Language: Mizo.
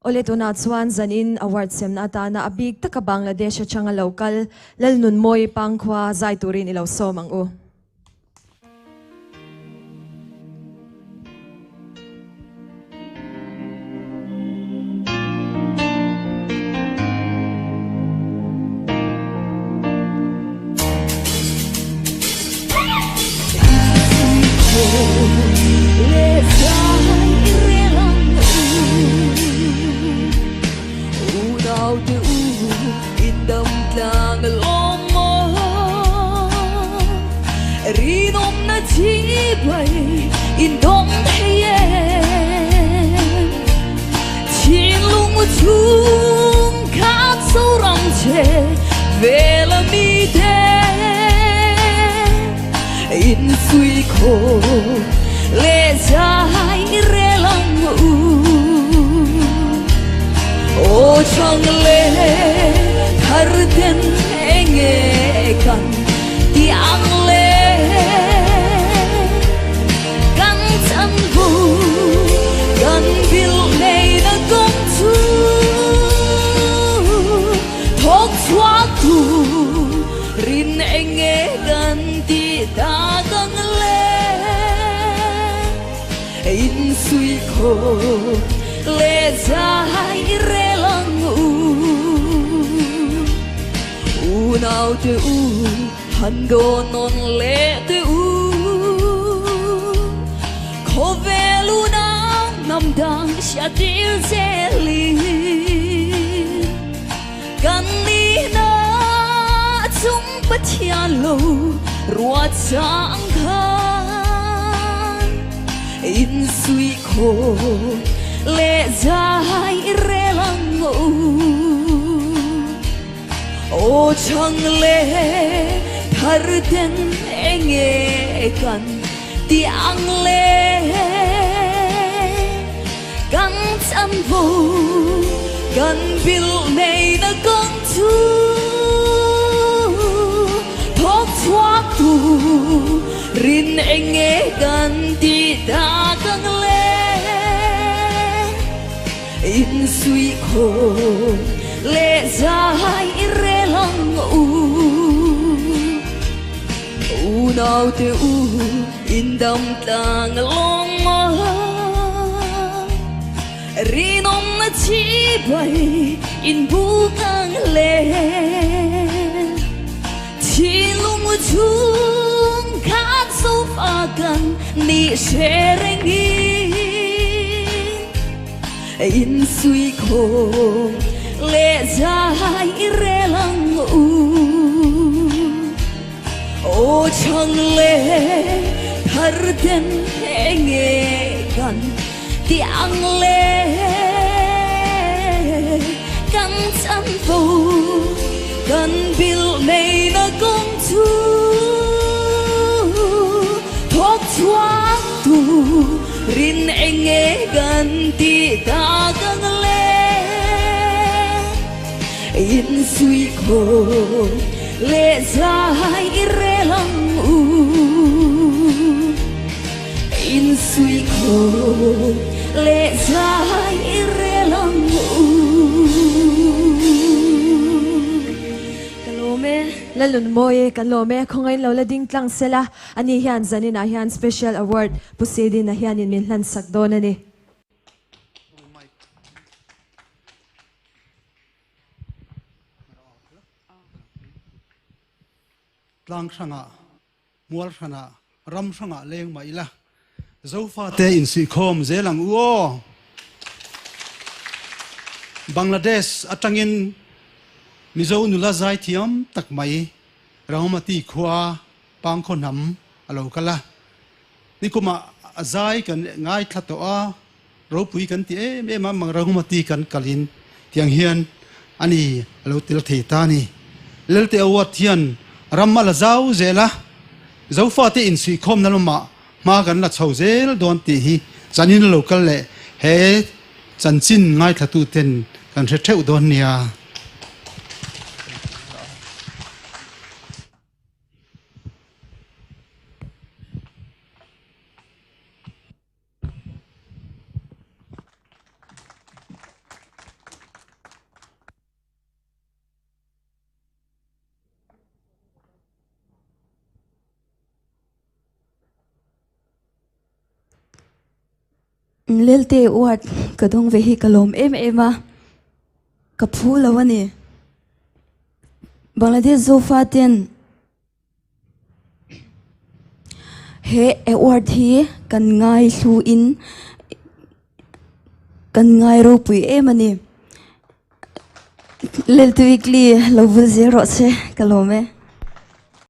Awle tunah chuan zanin award semna atana a bik taka Bangladesh atanga lo kal Lalnunmawi Pangkhua zai turin i lo sawm ang u. Lalnunmawi kan lawm e, khawngain lo la ding tlang sela, ani hian zaninah hian Special Award Pu Sedina hianin min hlan sak dawn a ni. Tlang hrangah, mual hranah, ram hrangah leng mah ila, Zofate insuihkhawm zel ang u aw. Bangladesh atangin Mizo nula zaithiam tak mai Rangmati khua Pangkhaw hnam a lo kal a. Nikumah a zai kan ngaithla tawh a, ropui kan ti em em a, Rangmati kan kalin tiang hian a ni a lo tel thei ta a ni. Lelte Award hian ram a la zau zel a, Zofate insuihkhawmna lamah hma kan la chho zel dawn tih hi chanin a lo kal leh he chanchin ngaithlatuten kan hre theuh dawn nia. Lelte award ka dawng ve hi ka lawm em em a, ka phu lo a ni. Bangladesh Zofa ten he award hi kan ngai hlu in kan ngai ropui em a ni. Lelte Weekly lo vul zel rawh se ka lawm e.